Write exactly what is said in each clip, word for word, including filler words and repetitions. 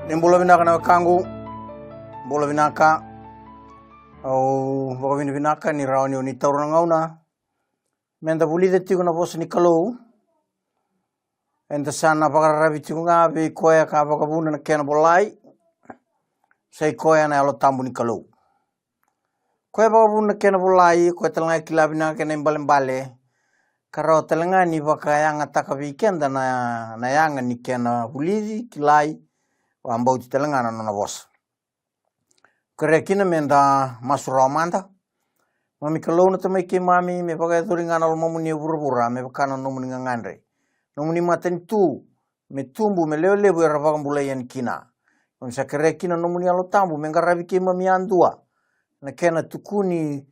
Ni bula vinaka na wekaqu. Bula vinaka. Au vakavinavinaka ni rawa ni o ni taura na gauna me da vulica tiko na vosa ni Kalou. Eda sa na vakararavi tiko ga vei koya ka vakavuna na kena volai. Sa i koya na Yalo Tabu ni Kalou. Koya vakavuna na kena volai, koya tale ga e kila vinaka kena ibalebale, ka rawa tale ga ni vakayagataka vei keda na, na yaga ni kena vulici, kilai, vakabauti tale ga na nona vosa. Kerea kina me da masu rawa mada. Mami Kalou na Tamai keimami, me vakayacori ga na lomamuni e vuravura me vaka na nomuni gagadre, nomuni matanitu, me tubu, me lewe levu era vakabulai yani kina. Keimami sa kerea kina na nomuni Yalo Tabu me qaravi keimami yadua, na kena tukuni,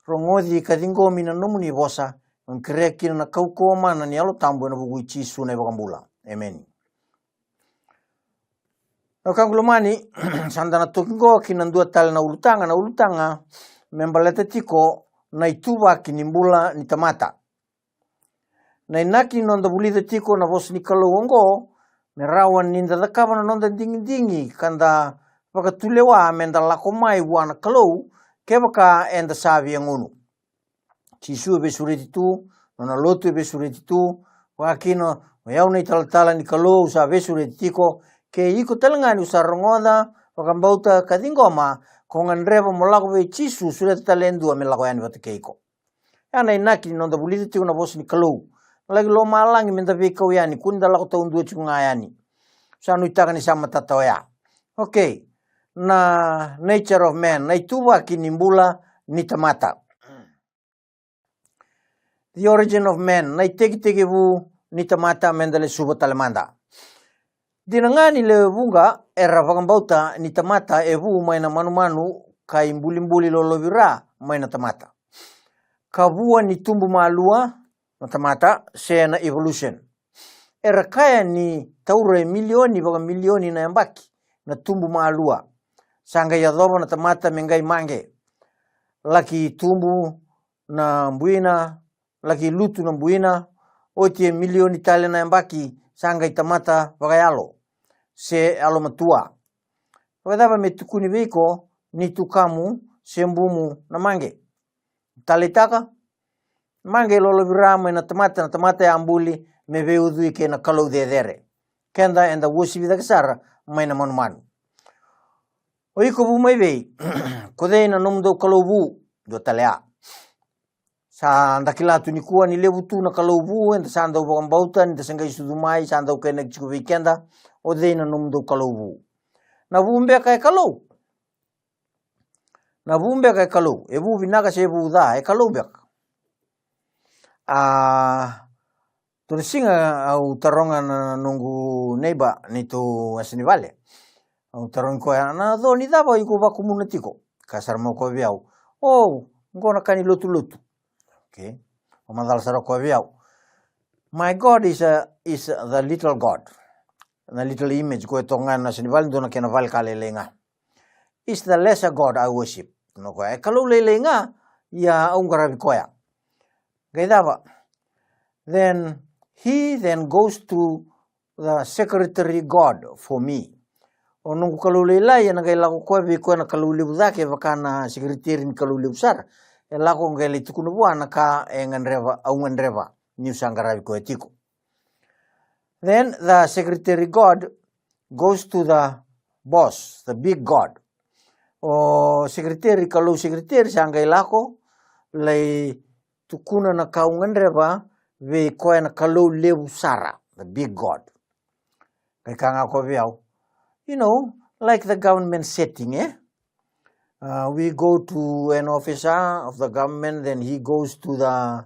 rogoci ka ciqomi na nomuni vosa. Keimami kerea kina na kaukauwa mana ni Yalo Tabu ena vuku i Jisu na iVakabula. Emeni. Na wekaqu lomani, sa da na toki qo ki na dua tale na ulutaga, na ulutaga me baleta tiko na ituvaki ni bula ni tamata. Na inaki ni noda vulica tiko na vosa ni Kalou oqo, me rawa ni da cakava na noda digidigi ka da vakatulewa me da lako mai vua na Kalou, kevaka eda sa via gunu. Jisu e veisureti tu, nona lotu e veisureti tu, vakakina o yau na italatala ni Kalou sa veisureti tiko, kei iko tale ga ni o sa rogoca, vakabauta ka ciqoma, ko gadreva mo lako vei Jisu, sureta tale e dua me lako yani vata kei iko. Ya na inaki ni noda vulica tiko na vosa ni Kalou. Na laki lomalagi me da veikau yani, kua ni da lako taudua tiko ga yani. Sa nuitaka ni sa matata oya. Okay. Na nature of man, na ituvaki ni bula ni tamata. The origin of man, na itekitekivu ni tamata, me da lesuva tale mada. Dina ga ni lewe vuqa era vakabauta ni tamata e vu mai na manumanu ka ibulibuli lolovira mai na tamata. Ka vua ni tubu malua na tamata se na evolution. Era kaya ni taura e milioni vakamilioni na yabaki na tubu malua. Sa qai yacova na tamata me qai maqe. Laki tubu na buina, laki lutu na buina, oti e milioni tale na yabaki sa qai tamata vakayalo se yalomatua. Vakacava me tukuni vei iko ni tukamu se bumu na maqe? Taleitaka, maqe lolovira mai na tamata, na tamata ya buli me veiucui kei na Kalou cecere. Keda eda uasivi cake sara mai na manumanu. O iko vu mai vei? Ko cei na nomudou kalou vu? Dua tale ya. Sa da kila tu nikua ni levu tu na kalou vu eda sa dau vakabauta, ni da sa qai sucu mai, sa dau kainaki tiko vei keda. O cei na nomudou kalou vu? Na vu beka e kalou? Na vu beka e kalou? E vu vinaka se vu ca, e kalou beka? A, dua na siga au taroga na noqu neighbor ni tu yasa ni vale. Au tarogi koya, na co ni cava iko vakumuna tiko? Kaya sara mai o koya vei au, o, qo na ka ni lotulotu. Okay. O macala sara o koya vei au, my God is a, is the little God. Na little image koya e toka ga na yasa ni vale, dua na kena vale ka lailai ga. Is the lesser God I worship. Na koya e kalou lailai ga, ia au qaravi koya. Qai cava? Then he then goes to the secretary God for me. O noqu kalou lailai ena qai lako koya vei koya na kalou levu cake, vaka na secretary ni kalou levu sara. E lako qai lai tukuna vua na ka e gadreva, au gadreva niu sa qaravi koya tiko. Then the secretary God goes to the boss, the big God. O secretary, kalou secretary sa qai lako lai tukuna na ka au gadreva vei koya na kalou levu sara, the big God. Qai kaya ga o koya vei au, you know, like the government setting, eh? Uh, we go to an officer of the government, then he goes to the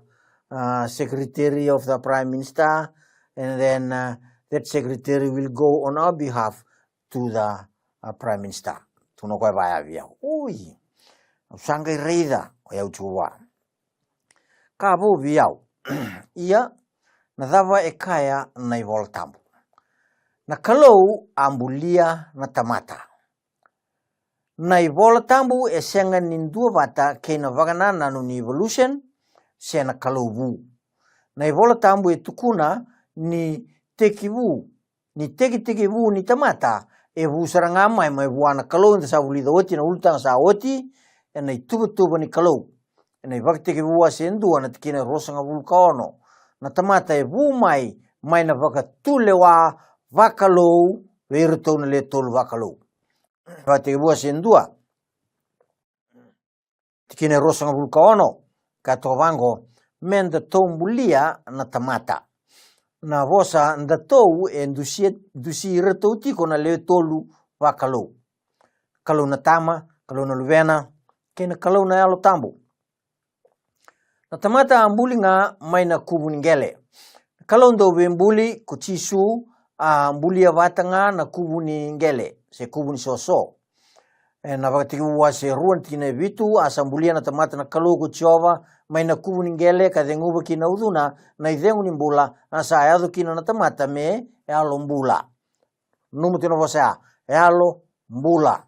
uh, secretary of the prime minister, and then uh, that secretary will go on our behalf to the uh, prime minister. Tukuna o koya vaya vei au, oi, au sa qai raica o yau tiko vua. Ka vou vei au. Ia, na cava e kaya na iVola Tabu? Na Kalou a bulia na tamata. Na iVola Tabu e sega ni duavata kei na vakanananu ni evolution se na kalou vu. Na iVola Tabu e tukuna ni tekivu, ni tekitekivu ni tamata E vu sara ga mai, mai vua na Kalou eda sa vulica oti na ulutaga sa oti, ena ituvatuva ni Kalou. Ena iVakatekivu wase e dua na tikina e ruasagavulu ka ono. Na tamata e vu mai, mai na vakatulewa vakalou, vei iratou na le tolu vakalou. iVakatekivu wase e dua, tikina e ruasagavulu ka ono, ka toka vaqo, me datou bulia na tamata. Na vosa datou e dusi, dusi iratou tiko na le tolu vakalou. Kalou na Tama, Kalou na Luvena, kei na Kalou na Yalo Tabu. Na tamata a buli ga mai na kuvu ni qele. Na Kalou dauveibuli ko Jisu a bulia vata ga na kuvu ni qele, se kuvu ni soso. Ena iVakatekivu wase rua na tikina e vitu, a sa bulia na tamata na Kalou ko Jiova mai na kuvu ni qele, ka ceguva ki na ucuna na icegu ni bula, a sa yaco kina na tamata me yalo bula. Nanuma tiko na vosa ya, yalo bula.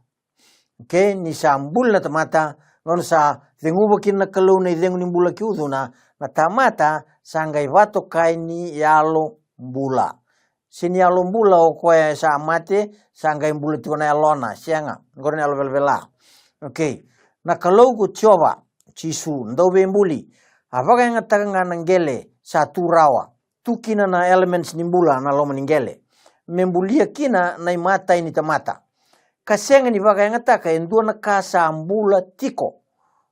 Okay, ni sa buli na tamata, gauna sa ceguva kina na Kalou na icegu ni bula ki ucuna, na tamata sa qai vatokai ni yalo bula. Se ni yalo bula o koya e sa mate, sa qai bula tiko na yalona, sega, qori na yalo velavela. Okay, na Kalou ko Jiova, Jisu, dauveibuli, a vakayagataka ga na qele sa tu rawa, tu kina na elements ni bula na loma ni qele, me bulia kina na imatai ni tamata. Ka sega ni vakayagataka e dua na ka sa bula tiko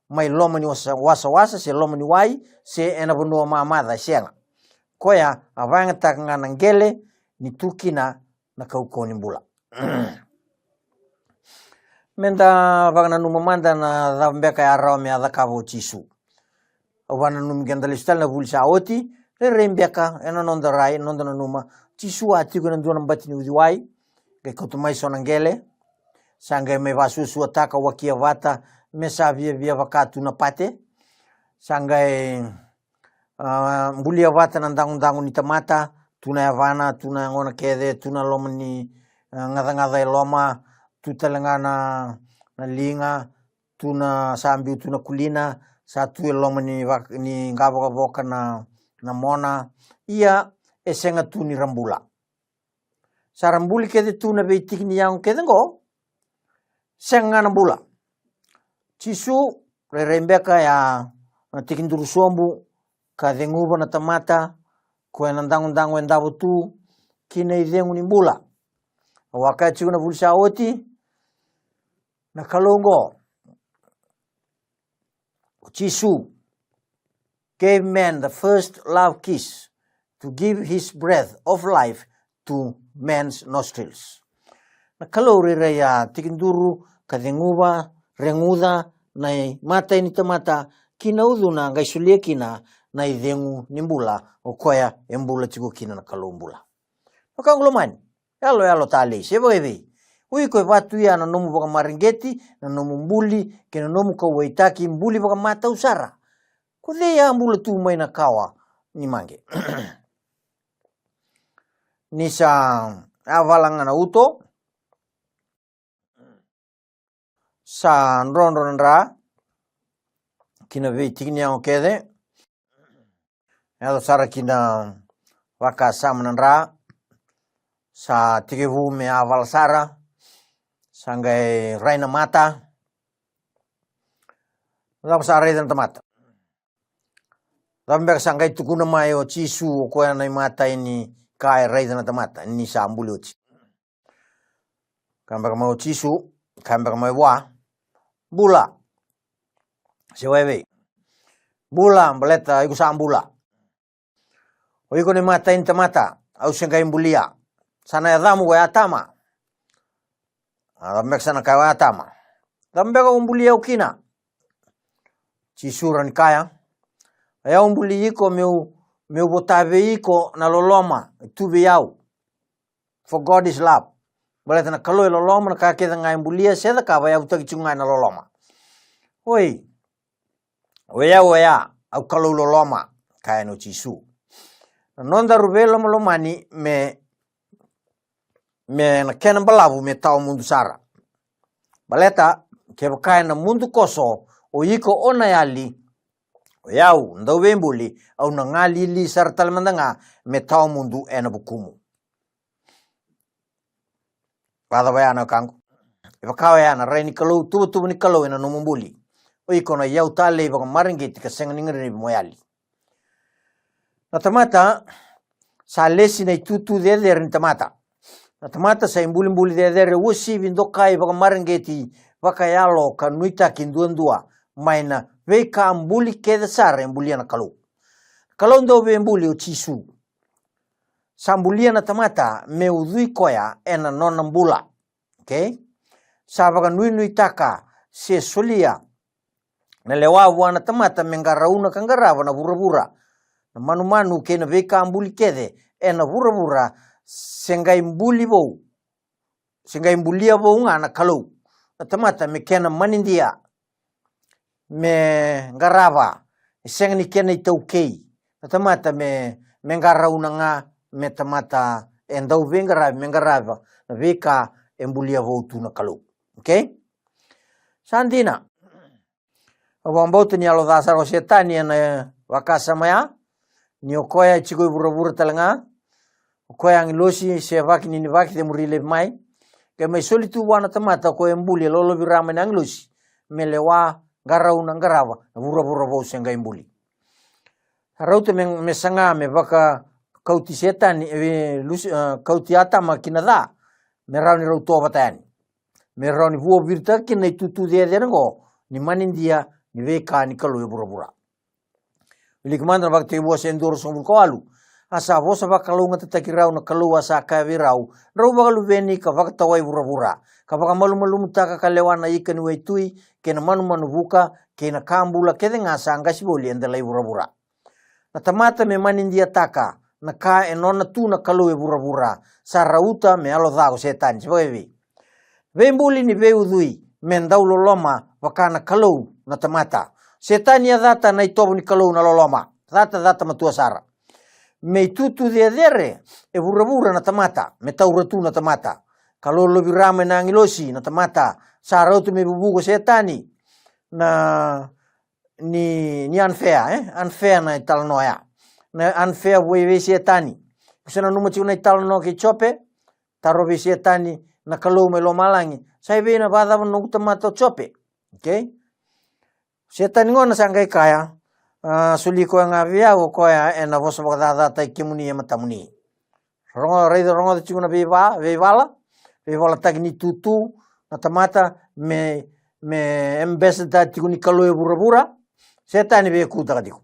mai loma ni wasa, wasawasa, se loma ni wai, se ena vanua mamaca, sega. Koya a vakayagataka ga na qele ni tu kina na kaukauwa ni bula. Meda vakananuma mada na cava beka e rawa me a cakava o Jisu. Au vakananumi keda lesu tale na vuli sa oti, rairai beka ena noda rai, noda nanuma, Jisu a tiko ena dua na bati ni uciwai, qai kauta mai so na qele, sa qai mai vakasuasuataka, wakia vata, me sa viavia vaka tu na pate, sa qai, a, bulia vata na dagodago ni tamata, tu na yavana, tu na yagona kece, tu na loma ni, a, gacagaca e loma, tu tale ga na, na liga, tu na sa biu tu na kulina, sa tu e loma ni vak-, ni qavokavoka na, na mona, ia e sega tu ni ra bula. Sa ra buli kece tu na veitiki ni yago kece qo, sega ga na bula. Jisu, rairai beka ya na tikiduru sobu, ka ceguva na tamata, koya na dagodago e davo tu, ki na icegu ni bula. Au a kaya tiko na vuli sa oti, na Kalou qo, o Jisu, gave man the first love kiss to give his breath of life to man's nostrils. Na Kalou rairai a tikiduru ka ceguva, reguca na imatai ni tamata ki na ucuna qai solia kina na icegu ni bula, o koya e bula tiko kina na Kalou bula. Wekaqu lomani, yaloyalo talei, se vakaevei? O iko e vatuia na nomu vakamareqeti, na nomu buli, kei na nomu kauwaitaki, buli vakamatau sara. Ko cei a bula tu mai na kawa ni maqe? Ni sa yavala ga na uto, sa drodro na dra ki na veitiki ni yago kece. Yaco sara ki na vakasama na dra, sa tekivu me yavala sara, sa qai rai na mata. Cava sa raica na tamata? Cava beka sa qai tukuna mai o Jisu, o koya na imatai ni ka e raica na tamata ni sa buli oti? Kaya beka mai o Jisu, kaya beka mai vua, bula. Se vakaevei? Bula, baleta iko sa bula. O iko na imatai ni tamata au se qai bulia. Sa na yacamu ko Atama. A, cava beka sa na kaya o Atama? Cava beka o buli au kina? Jisu rawa ni kaya, o yau buli iko meu, meu vota vei iko na loloma e tu vei au. For God is love. Baleta na Kalou e loloma, na ka kece ga e bulia se cakava e yavutaki tiko ga ena loloma. Oi, o yau oya, au Kalou loloma, kaya o Jisu. Na nodaru veilomalomani me, me na kena balavu me tawa mudu sara. Baleta kevaka ena mudu koso o iko o na yali, o yau Dauveibuli au na galili sara tale mada ga me tawa mudu ena vukumu. Vakacava ya na wekaqu? E vaka oya na rai ni Kalou, tuvatuva ni Kalou ena nomu buli. O iko na iyau talei vakamareqeti ka sega ni gadrevi mo yali. Na tamata sa lesi na itutu cecere ni tamata. Na tamata sa ibulibuli cecere, uasivi, dokai, vakamareqeti vakayalo ka nuitaki duadua mai na veika buli kece sara e bulia na Kalou. Kalou Dauveibuli o Jisu sa bulia na tamata me ucui koya ena nona bula. Okay? Sa vakanuinuitaka se solia na lewa vua na tamata me qarauna ka qarava na vuravura, na manumanu kei na veika buli kece ena vuravura, se qai buli vou, se qai bulia vou ga na Kalou na tamata me kena manidia me qarava, e sega ni kena itaukei na tamata me, me qarauna ga, me tamata e dau veiqaravi me qarava na veika e bulia vou tu na Kalou. Okay? Sa dina. Au vakabauta ni yalo ca sara o Setani ena vakasama ya, ni o koya e tiko i vuravura tale ga, o koya agilosi, sevaki, ninivaki, cemuri laivi mai, ke mai soli tu vua na tamata o koya e buli, e lolovira mai na agilosi me lewa, qarauna, qarava na vuravura vou se qai buli. Rauta me, me saga me vakakauti Setani, e, lusi, e, kauti Atama ki na ca, me rawa ni rau tovata yani, me rawa ni vuaviritaka kina na itutu cecere oqo ni manidia ni veika ni Kalou e vuravura. Wiliki mada na Vakatekivu wase e dua, ruasagavulu ka walu. A sa vosa vakalougatataki rau na Kalou, a sa kaya vei rau, drau vakaluveni ka vakatawai vuravura, ka vakamalumalumutaka ka lewa na ika ni waitui, kei na manumanu vuka, kei na ka bula kece ga sa qasi voli e delai vuravura. Na tamata me manidiataka na ka e nona tu na Kalou e vuravura, sa rauta me yalo ca ko Setani. Se vakaevei? Veibuli ni veiucui me dau loloma vaka na Kalou na tamata. Setani a cata na itovo ni Kalou na loloma. Cata, cata matua sara. Me itutu cecere e vuravura na tamata, me taura tu na tamata. Ka lolovira mai na agilosi na tamata, sa rauta me vuvu ko Setani na ni, ni unfair, e? Unfair na italanoa ya. Na unfair vei, vei Setani. Ko se nanuma tiko na italanoa kei Jope, taro vei Setani na Kalou mai lomalagi, sa i vei na vakacava na noqu tamata o Jope? Okay? Setani gona sa qai kaya, a, soli koya ga vei au, o koya ena vosa vakacacataki kemuni e matamuni. Rogo, raica, rogoca tiko na veiva, veivala, veivalataki ni tutu na tamata me, me ambassador tiko ni Kalou e vuravura. Setani vei kutaka tiko.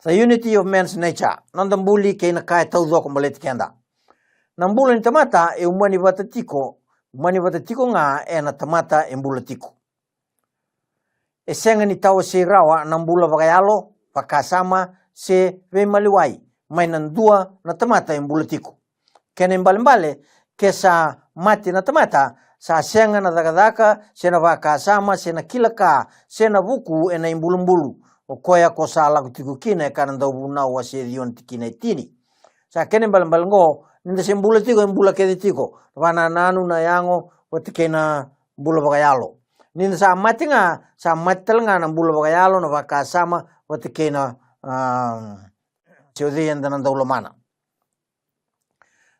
The unity of man's nature. Noda buli kei na ka e taucoko baleti keda. Na bula ni tamata e umani vata tiko, umani vata tiko ga ena tamata e bula tiko. E sega ni tawasei rawa na bula vakayalo, vakasama, se veimaliwai mai na dua na tamata e bula tiko. Kena ibalebale, ke sa mate na tamata, sa sega na cakacaka, se na vakasama, se na kila ka, se na vuku ena ibulubulu. O koya ko sa lako tiko kina, e ka na Dauvunau wase ciwa na tikina e tini. Sa kena ibalebale oqo, ni da se bula tiko, e bula kece tiko na vakanananu, na yago, vata kei na bula vakayalo. Ni da sa mate ga, sa mate tale ga na bula vakayalo, na vakasama, vata kei na, a, se o cei eda na dau lomana.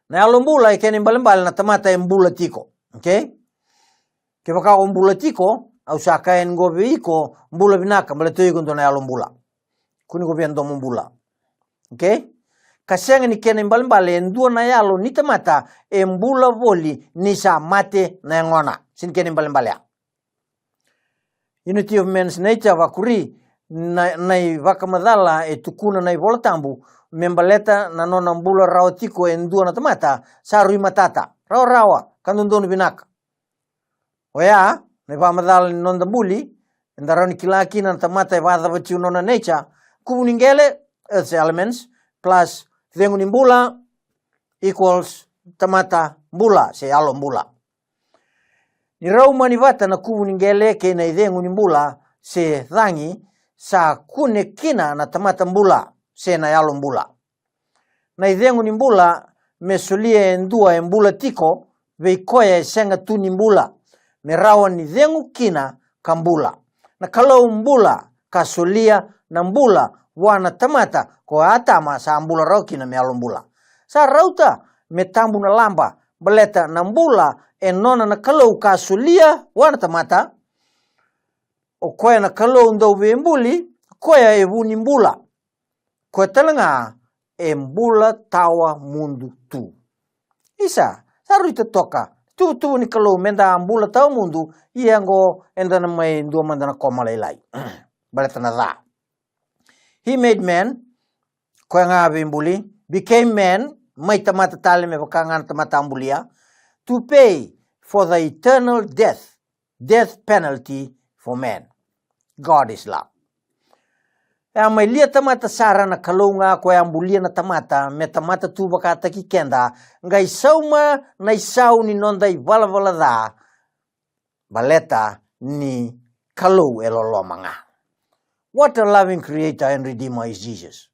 Na yalo bula e kena ibalebale na tamata e bula tiko. Okay? Kevaka o bula tiko, au sa kaya yani qo vei iko, bula vinaka, baleta o iko dua na yalo bula. Kua ni ko via domo bula. Okay? Ka sega ni kena ibalebale e dua na yalo ni tamata e bula voli ni sa mate na yagona. Sega ni kena ibalebale ya. Unity of man's nature, vakuri, na, na ivakamacala e tukuna na iVolatabu me baleta na nona bula rawa tiko e dua na tamata, sa rui matata, rawarawa, ka dodonu vinaka. Oya na ivakamacala ni noda buli, eda rawa ni kila kina na tamata e vakacava tiko nona nature. Kuvu ni qele, earth elements, plus cegu ni bula equals tamata bula se yalo bula. Ni rau mani vata na kuvu ni qele kei na icegu ni bula se cagi, sa kune kina na tamata bula se na yalo bula. Na icegu ni bula me solia e dua e bula tiko vei koya e sega tu ni bula, me rawa ni cegu kina ka bula. Na Kalou bula ka solia na bula vua na tamata ko Atama, sa bula rawa kina me yalo bula. Sa rauta me tabu na laba Baleta na bula e nona na Kalou ka solia vua na tamata. O koya na Kalou dauveibuli, koya e vu ni bula. Koya tale ga e bula tawa mudu tu. Isa, sa rui totoka tuvatuva ni Kalou meda bula tawa mudu, ia oqo eda na mai dua mada na koma lailai. Baleta na ca. He made man, koya ga veibuli, became man, mai tamata tale me vaka ga na tamata a bulia, to pay for the eternal death, death penalty for man. God is love. E a mai lia tamata sara na Kalou ga koya a bulia na tamata, me tamata tu vakataki keda, qai sauma na isau ni noda ivalavala ca, baleta ni Kalou e loloma ga. What a loving creator and redeemer is Jesus.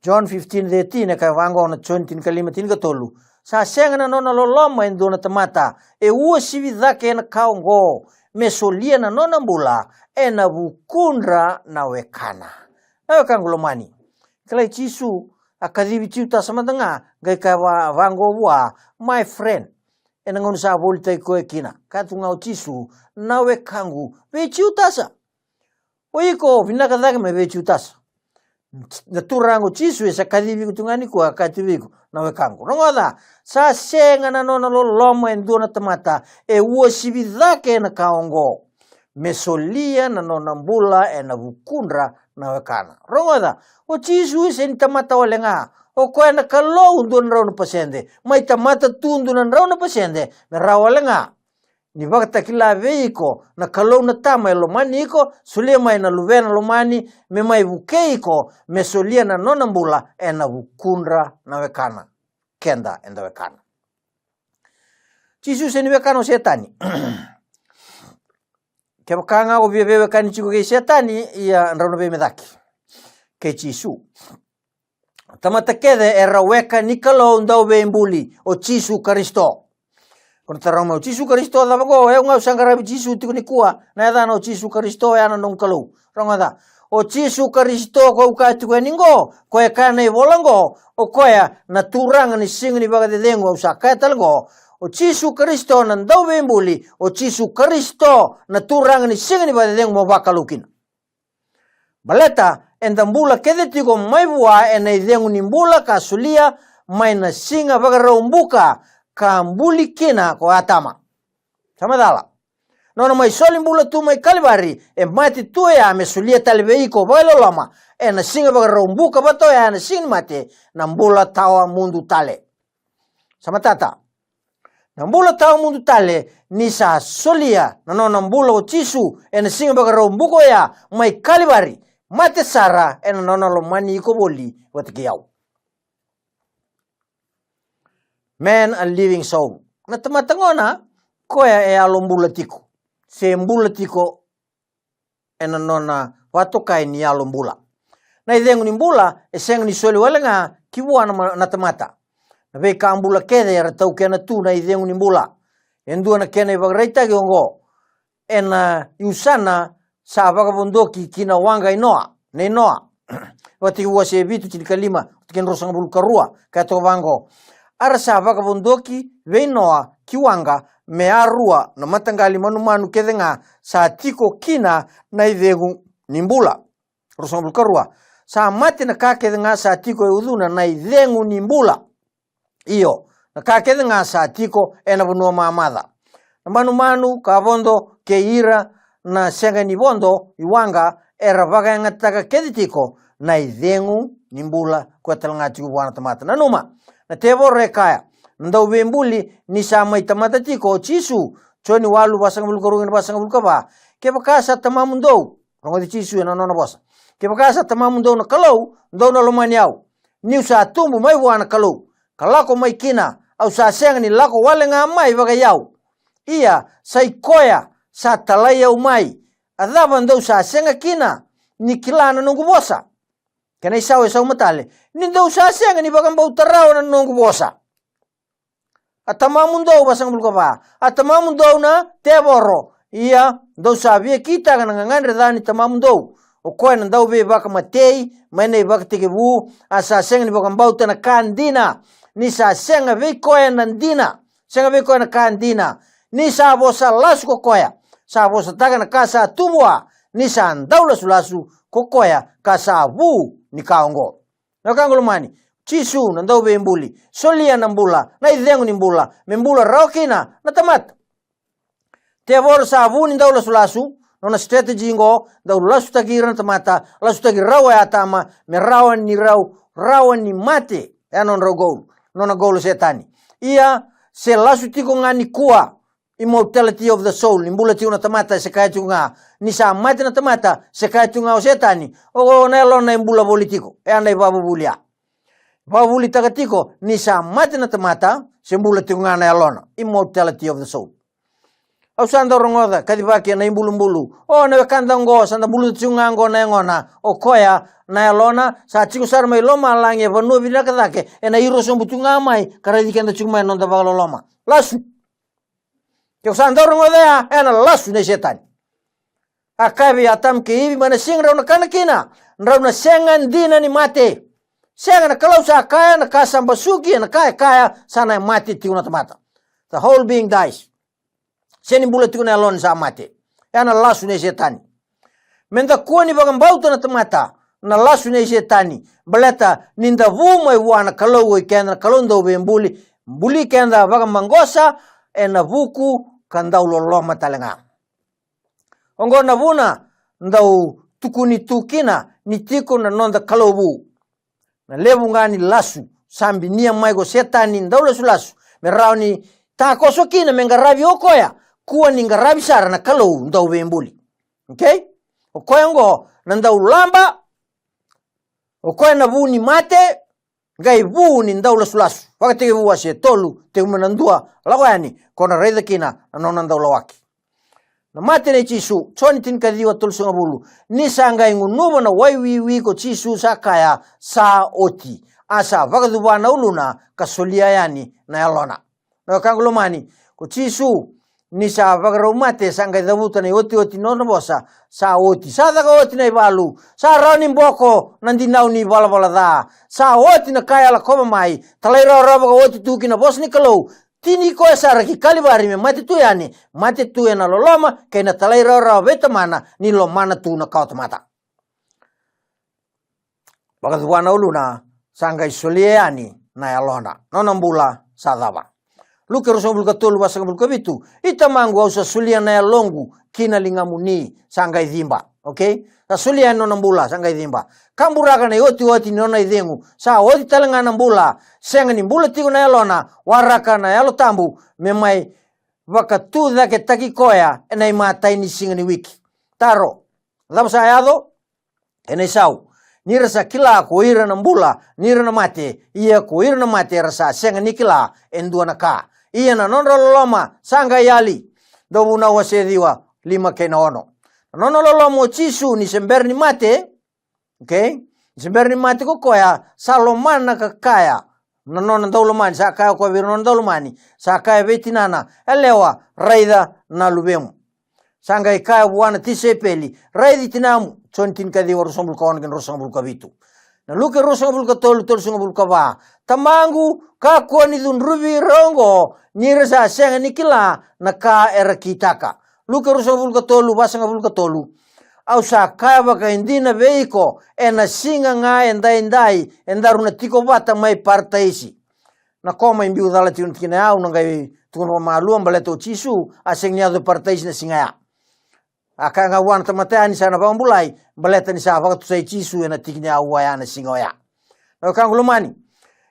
John fifteen thirteen e kaya vaqo na John tinikalima tinikatolu. Sa sega na nona loloma e dua na tamata, e uasivi cake ena ka oqo, me solia na nona bula ena vukudra na wekana. Na wekaqu lomani. Kilai Jisu a kacivi Jutasa mada ga, qai kaya va, vaqo vua, my friend. Ena gauna sa volitaki koya kina, kaya tu ga o Jisu, na wekaqu, vei Jutasa. O iko vinaka cake mai vei Jutasa. Na Turaga o Jisu e sa kacivi iko tu ga nikua, kaya tu vei iko, na wekaqu. Rogoca, sa sega na nona loloma e dua na tamata, e uasivi cake ena ka oqo, me solia na nona bula ena vukudra na wekana. Rogoca, o Jisu e sega ni tamata wale ga. O koya na Kalou dua na drau na pasede, mai tamata tu dua na drau na pasede, me rawa wale ga ni vakatakila vei iko na Kalou na Tama e lomani iko, solia mai na Luvena lomani me mai vukei iko, me solia na nona bula ena vukudra na wekana. Keda eda wekana. Jisu sega ni wekana o Setani. Kevaka ga o via veiwekani tiko kei Setani, ia drau na veimecaki kei Jisu. Tamata kece era weka ni Kalou dauveibuli, o Jisu Karisito. Ko na taroga mai, o Jisu Karisito cava oqo? E au ga au sa qaravi Jisu tiko nikua, na yacana o Jisu Karisito, oya na noqu Kalou. Rogoca, o Jisu Karisito ko au kaya tiko yani oqo, ko e kaya na ivola oqo, o koya na Turaga ni siga ni vakacecegu, au sa kaya tale oqo, o Jisu Karisito na dauveibuli, o Jisu Karisito na Turaga ni siga ni vakacecegu mo vakalou kina. Baleta eda bula kece tiko mai vua ena icegu ni bula ka solia mai na siga Vakaraubuka ka buli kina ko Atama. Sa macala. Nona mai soli bula tu mai Kalivari, e mate tu oya me solia tale vei iko vakailoloma ena siga Vakaraubuka vata oya ena siga ni mate, na bula tawa mudu tale. Sa matata. Na bula tawa mudu tale ni sa solia na nona bula o Jisu ena siga Vakaraubuka oya mai Kalivari, mate sara ena nona lomani iko voli vata kei au. Man a living soul. Na tamata gona, koya e yalo bula tiko, se bula tiko ena nona vakatokai ni yalo bula. Na icegu ni bula e sega ni soli wale ga ki vua na ma-, na tamata. Na veika bula kece era taukena tu na icegu ni bula. E dua na kena ivakaraitaki oqo ena iusana sa vakavodoki ki na waqa i Noa, nei Noa. Vakatekivu wase e vitu, tinikalima, tikina ruasagavulu ka rua, kaya toka vaqo. A ra sa vakavodoki vei Noa ki waqa me a rua na mataqali manumanu kece ga sa tiko kina na icegu ni bula. Ruasagavulu ka rua. Sa mate na ka kece ga sa tiko e ucuna na icegu ni bula. Io, na ka kece ga sa tiko ena vanua mamaca. Na manumanu ka vodo kei ira na sega ni vodo i waqa era vakayagataka kece tiko na icegu ni bula koya tale ga tiko vua na tamata. Nanuma, na tevoro e kaya, na dauveibuli ni sa mai tamata tiko o Jisu, Joni walu, vasagavulu ka rua kei na vasagavulu ka va. Kevaka sa tamamudou, rogoci Jisu ena nona vosa. Kevaka sa tamamudou na Kalou, dou na lomani au. Niu sa tubu mai vua na Kalou ka lako mai kina, au sa sega ni lako wale ga mai vakaiyau. Ia, sa i koya sa talai au mai. A cava dou sa sega kina ni kila na noqu vosa? Kena isau e sauma tale, ni dou sa sega ni vakabauta rawa na noqu vosa. A tamamudou, vasagavulu ka va, a tamamudou na tevoro. Ia, dou sa via kitaka na gagadre ca ni tamamudou. O koya na dauveivakamatei mai na ivakatekivu, a sa sega ni vakabauta na ka dina. ni sa sega vei koya na dina, sega vei koya na ka dina, ni sa vosa lasu ko koya, sa vosataka na ka sa tu vua, ni sa dau lasulasu ko koya ka sa vu ni ka oqo. Na wekaqu lomani, Jisu na dauveibuli, solia na bula, na icegu ni bula, me bula rawa kina na tamata. Tevoro sa vu ni dau lasulasu, nona strategy qo, dau lasutaki ira na tamata, lasutaki rau o Atama, me rawa ni rau, rawa ni mate, e a nodrau goal, nona goal o Setani. Ia, se lasu tiko ga nikua, immortality of the soul, ni bula tiko na tamata, se kaya tiko ga, ni sa mate na tamata, se kaya tiko ga o Setani, o na yalona e bula voli tiko, e a na ivakavuvuli ya. Vakavulitaka tiko, ni sa mate na tamata, se bula tiko ga na yalona, immortality of the soul. Au sa dau rogoca, kacivaki ena ibulubulu. O, na wekada oqo, sa da buluta tiko ga oqo na yagona. O koya, na yalona, sa tiko sara mai lomalagi, e vanua vinaka cake, ena iro sobu tiko ga mai, ka raici keda tiko mai na noda vakaloloma. Lasu. Ke ko sa dau rogoca ya, ena lasu nei Setani. A kaya vei Atama kei Ivi, mai na siga drau na kana kina, drau na sega dina ni mate. Sega, na Kalou sa kaya, na ka sa basuki, na ka e kaya, sa na mate tiko na tamata. The whole being dies. Se ni bula tiko na yalona, sa mate. E a na lasu nei Setani. Me da kua ni vakabauta na tamata, na lasu nei Setani. Baleta ni da vu mai vua na Kalou, o i keda na Kalou dauveibuli, buli keda vakamaqosa ena vuku ka dau loloma tale ga. Oqo na vuna dau tukuni tu kina ni tiko na noda Kalou vu. Na levu ga ni lasu sa binia mai ko Setani dau lasulasu, me rawa ni takoso kina me qaravi o koya, kua ni qaravi sara na Kalou dauveibuli. Okay? O koya oqo na dau laba, o koya na vu ni mate, qai vu ni dau lasulasu. Vakatekivu wase tolu, tekivu mai na dua, lako yani, ko na raica kina na nona dau lawaki. Na mate nei Jisu, Joni tinikaciwa tolusagavulu, ni sa qai gunuva na wai wiwi ko Jisu sa kaya, sa oti. A sa vakacuva na uluna, ka solia yani na yalona. Na wekaqu lomani, ko Jisu, ni sa vakarau mate, sa qai cavuta na iotioti ni nona vosa, sa oti. Sa caka oti na ivalu, sa rawa ni boko na dinau ni valavala ca. Sa oti na ka e a lakova mai, talairawarawa vakaoti tu ki na vosa ni Kalou. Tini koya sara ki Kalivari me mate tu yani, mate tu ena loloma, kei na talairawarawa vei Tamana, ni lomana tu na kawatamata. Vakacuva na uluna, sa qai solia yani na yalona. Nona bula sa cava? Luke ruasagavulu ka tolu, vasagavulu ka vitu. I Tamaqu, au sa solia na yaloqu ki na ligamuni, sa qai ciba. Okay? Sa solia yani nona bula, sa qai ciba. Kaburaka na iotioti ni nona icegu, sa oti tale ga na bula. Sega ni bula tiko na yalona, waraka na Yalo Tabu me mai vakatucaketaki koya ena imatai ni siga ni wiki. Taro, cava sa yaco? Ena isau, ni ra sa kila ko ira na bula ni ra na mate, ia ko ira na mate era sa sega ni kila e dua na ka. Ia na nodra loloma sa qai yali. Dauvunau wase ciwa, lima kei na ono. Na nona loloma o Jisu ni se bera ni mate, okay? Ni se bera ni mate ko koya, sa lomana ka kaya, na nona daulomani, sa kaya o koya vei ira na nona daulomani, sa kaya vei tinana, yalewa, raica na luvemu. Sa qai kaya vua na tisaipeli, raici tinamu, Joni tinikaciwa, ruasagavulu ka ono kei na ruasagavulu ka vitu. Na Luke ruasagavulu ka tolu, tolusagavulu ka va. Tamaqu, kakua ni cudruvi ira oqo, ni ra sa sega ni kila na ka era kitaka. Luke ruasagavulu ka tolu, vasagavulu ka tolu. Au sa kaya vakaidina vei iko, ena siga ga edaidai, edaru na tiko vata mai Parataisi. Na koma e biu cala tiko na tikina ya, au na qai tukuna vakamalua, baleta o Jisu a sega ni yaco e Parataisi na siga ya. A kaya ga vua na tamata ya ni sa na vakabulai, baleta ni sa vakatusai Jisu ena tikina ya, vua ya na siga oya. Na wekaqu lomani,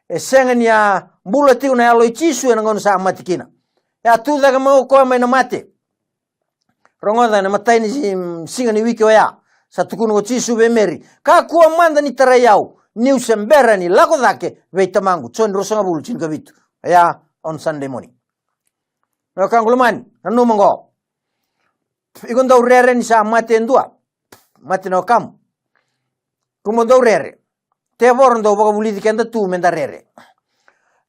e sega ni a bula tiko na yalo i Jisu ena gauna sa mate kina. E a tu cake mai o koya mai na mate. Rogoca, ena imatai ni si-, siga ni wiki oya, sa tukuna ko Jisu vei Meri, kakua mada ni tarai au, niu se bera ni lako cake vei Tamaqu. Joni ruasagavulu, tinikavitu. Oya, on Sunday morning. Na wekaqu lomani, nanuma oqo. Iko dau rere ni sa mate e dua. Mate na wekamu. Iko mo dau rere. Tevoro dau vakavulici keda tu me da rere.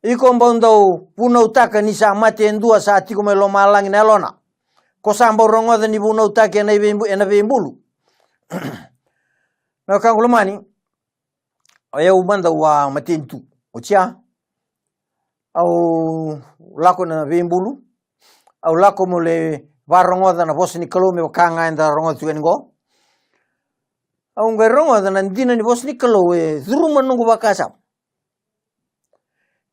Iko bau dau vunautaka ni sa mate e dua, sa tiko mai lomalagi na yalona. Ko sa bau rogoca ni vunautaki ena veibulu. Na wekaqu lomani, o yau mada au a mateni tu. Oti ya. Au lako na veibulu, au lako meu lai varogoca na vosa ni Kalou me vaka ga eda rogoca tiko yani qo. Au qai rogoca na dina ni vosa ni Kalou e curuma na noqu vakasama.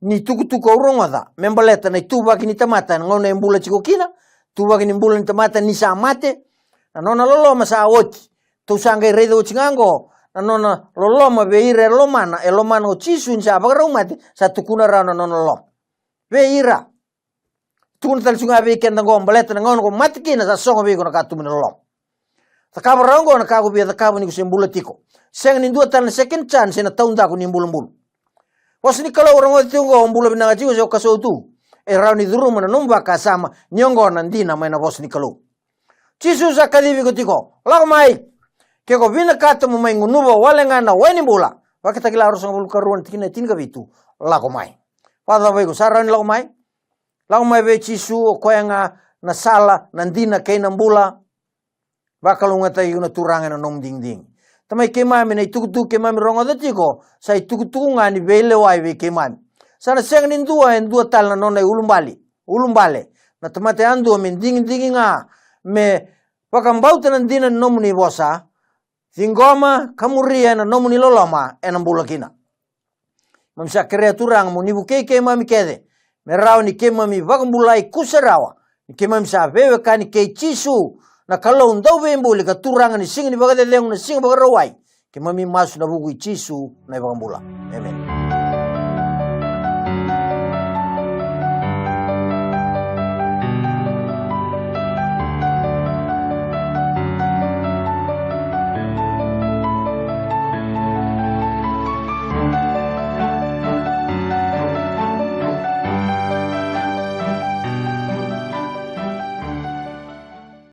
Ni tukutuku au rogoca me baleta na ituvaki ni tamata ena gauna e bula tiko kina, tuvaki ni bula ni tamata ni sa mate, na nona loloma sa oti. Tou sa qai raica oti ga qo na nona loloma vei ira e lomana, e lomana o Jisu ni sa vakarau mate, sa tukuna rawa na nona loloma vei ira. Tukuna tale tu ga vei keda qo, baleta na gauna ko mate kina sa sogo vei iko na katuba ni loloma. Cakava rawa qo na ka ko via cakava ni ko se bula tiko. Sega ni dua tale na second chance ena taudaku ni bulabula. Vosa ni Kalou o rogoca tiko qo, o bula vinaka tiko se o kasou tu, e rawa ni curuma na nomu vakasama ni oqo na dina mai na vosa ni Kalou. Jisu sa kacivi iko tiko, lako mai. Ke ko vinakata mo mai gunuva wale ga na wai ni bula. Vakatakila ruasagavulu ka rua na tikina e tinikavitu, lako mai. Vakacava iko, sa rawa ni lako mai? Lako mai vei Jisu, o koya ga na sala, na dina kei na bula. Vakalougatataki iko na Turaga ena nomu digidigi. Tamai keimami, na itukutuku keimami rogoca tiko sa itukutuku ga ni veilewai vei keimami. Sa na sega ni dua e dua tale na nona iulubale, ulubale na tamata yadua me digidigi ga me vakabauta na dina ni nomuni vosa, ciqoma ka muria ena nomuni loloma ena bula kina. Keimami sa kerea Turaga mo ni vukei keimami kece me rawa ni keimami vakabulai kusarawa, ni keimami sa veiwekani kei Jisu, na Kalou dauveibuli ka Turaga ni siga ni vakacecegu, na siga Vakarauwai. Keimami masu ena vuku i Jisu na iVakabula. Emeni.